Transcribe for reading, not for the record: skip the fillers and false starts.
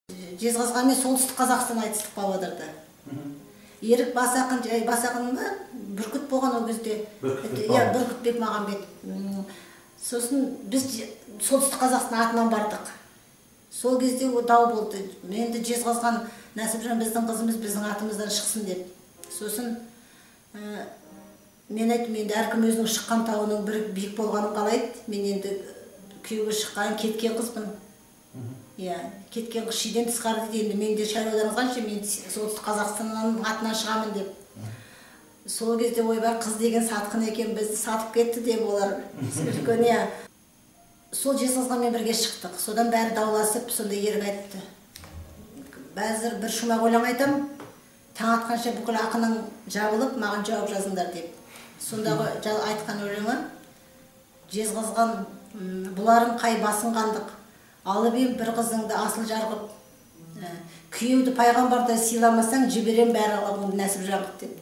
Жезқазған мен Солтүстік Қазақстан айтыстық Павлодарда. Ерік Басақын, Басақын ба? Бүркіт болған ол кезде. Иә, Бүркіт Бекмағамбет. Сосын біз Солтүстік Қазақстан атынан бардық. Сол кезде дау болды. Енді Жезқазған Нәсіпжан біздің қызымыз, біздің атымыздан шықсын деп. Сосын мен айттым, енді әркім өзінің шыққан тауының бір биік болғанын қалайды. Мен енді күйеуге шыққан, кеткен қызбын. Иә, кеткен қыз шиден тысқары дейді. Енді мен де шаруадан қанша, мен Солтүстік Қазақстанның атынан шығамын деп. Сол кезде ойбай, қыз деген сатқын екен, бізді сатып кетті деп олар үлкен, иә. Сол Жезқазғанмен бірге шықтық. Содан бәрі дауласып, сонда Ерік айтты. Бәзір бір шумақ өлең айтам, таң атқанша бүкіл ақының жабылып, маған жауап жазыңдар деп. Сондағы айтқан өлеңі: Жезқазған, бұларың қай басынғандық, алып ем бір қызыңды асыл жар қып, күйеуді пайғамбардай сыйламасаң, жіберем бәрі алып Нәсіпжан қып деп.